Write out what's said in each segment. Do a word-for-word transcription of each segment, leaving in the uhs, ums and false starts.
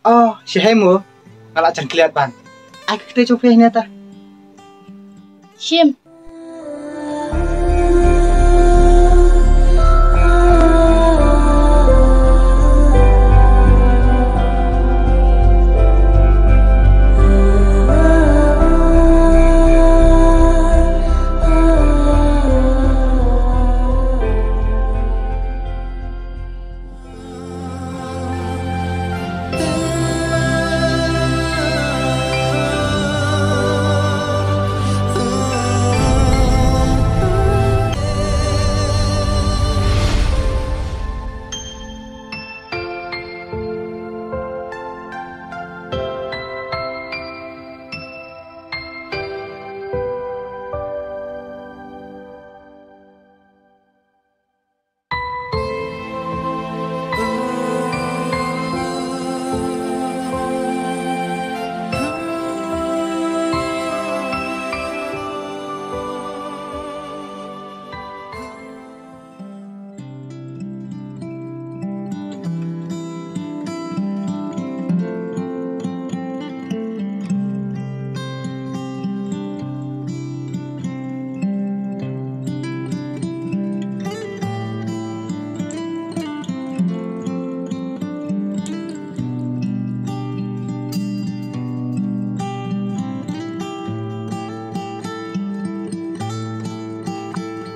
Oh, shi hei mo. Nga la jan kliat ban. Ai ka kte chong phe ne ta. Shim.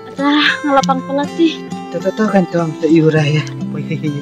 Ata, nga la pang palat ti. To, to, to, kan tong, to, iura ya. Woi, hei, hei.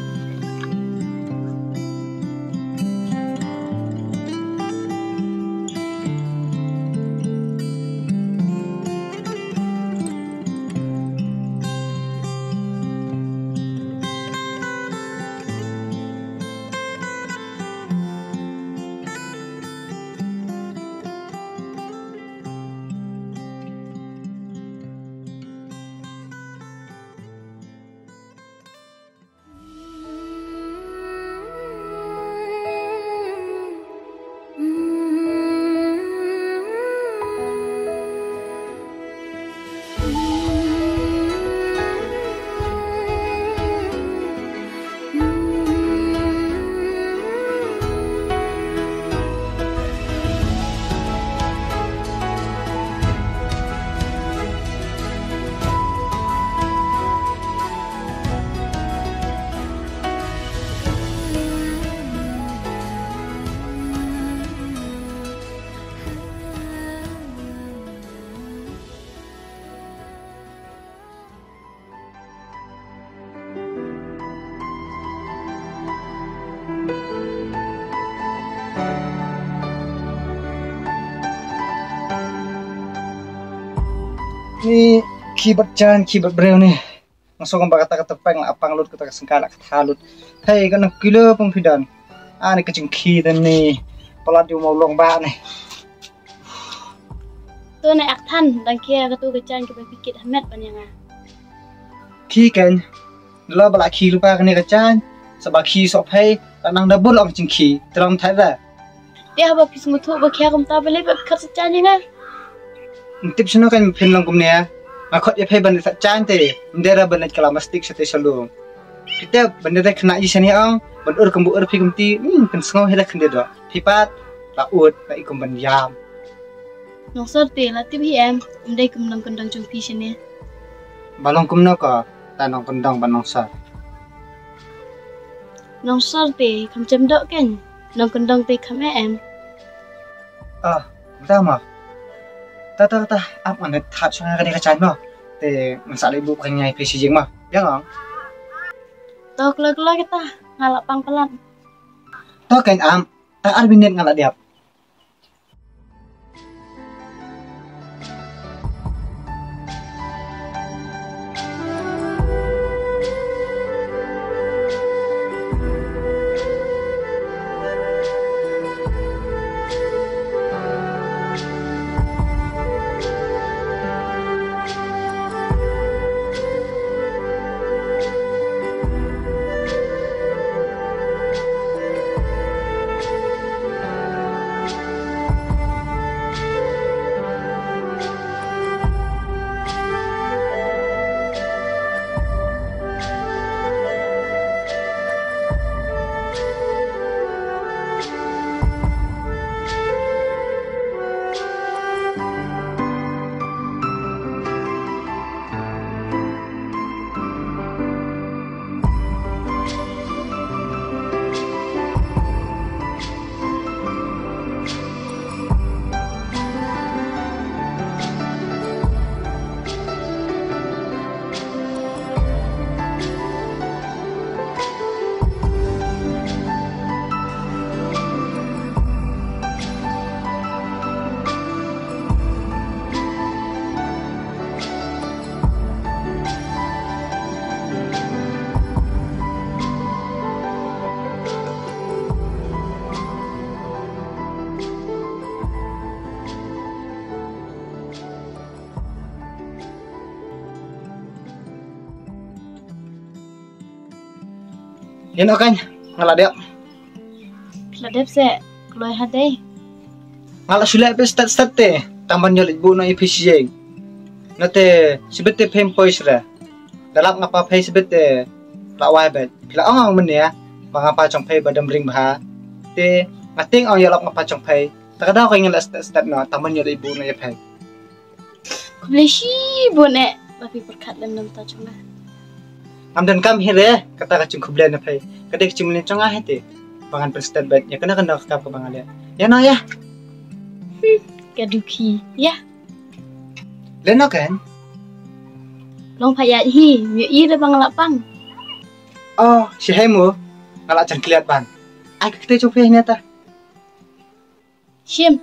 Ni ki bad jan, ki bad briew ni. Nga sngewbha kata ka tyrpeng la pang lut, kata ka sengkai la kata lut. Hei, ka na kilo pung phi don. Ani ka jingkhie te ni. Palat di u maw long ba ni. To ne ak than, dang khie katu ka jan kiba phi kit ha met ban ïa nga. Khie kein. Lo ba la khie lypa kane ka jan. Sa ba khie soh phei, la nang double ong jingkhie. Te long thait da. Te haba phi sngewthuh ba khia kumta, balei ba phi khot sa jan ïa nga? Ym tip shano kein phin long kumne. Nga khot ïa phi ban leit sa jan te, ym dei re ban leit kylla mastic shatei shalung. Phi tip ban leit re khynnah ïa shane ong, ban ur kumba ur phi kumti, hmm, pynsngew hi da khyndiat doh. Phi pat la ud, la i kum ban ïam. Nongsor te, la tip hi em, ym dei kum nongkyndong jong phi shane. Ba long kumno ko, ta nongkyndong ba nongsor. Nongsor te, kham jem doh kein, nongkyndong te kham eh em. Ah, ta ma. Ta, ta, ta, ap man thap shong kane ka jan mo. Te ngan sa leit buh ka ngai phi shi jing mo. Biang ong. To kla kla kita, nga la pang palat. To kein am, ta ar minit nga la diap. Ïa no kan, nga la dep. La dep se, kloi ha dei. Nga la shu leh beit stet stet te, tang ban ïoh leit buh noh ïa phi shi ïing. Nate, shibit te phim poi shuh re. Da lap nga pa phi shibit te, la wai beit. Phi la ong ong mynne, ba nga pa jong phi ba dang ring bha. Te, nga tieng ong ïa lap nga pa jong phi. Ta ka daw ka ngi leh stet stet noh, tang ban ïoh leit buh noh ïa phi. Khublei shibun eh, ba phi pyrkhat lem na bynta jong nga. Ngam donkam hi re, kata ka jingkhublei na phi. Ka dei ka jingmlien jong nga hi te. Ba ngan pynstet beit, ïa kano kano ka kam kaba nga leh. Ïa no ïa. Hmm, ka dukhi, ïa. Leh no kan? Long pha ïa hi, ïa i re ba nga la pang. Oh, shi hai mo. Nga la jang kliat ban. Ai ka kte jong phi hi ne ta. Shim.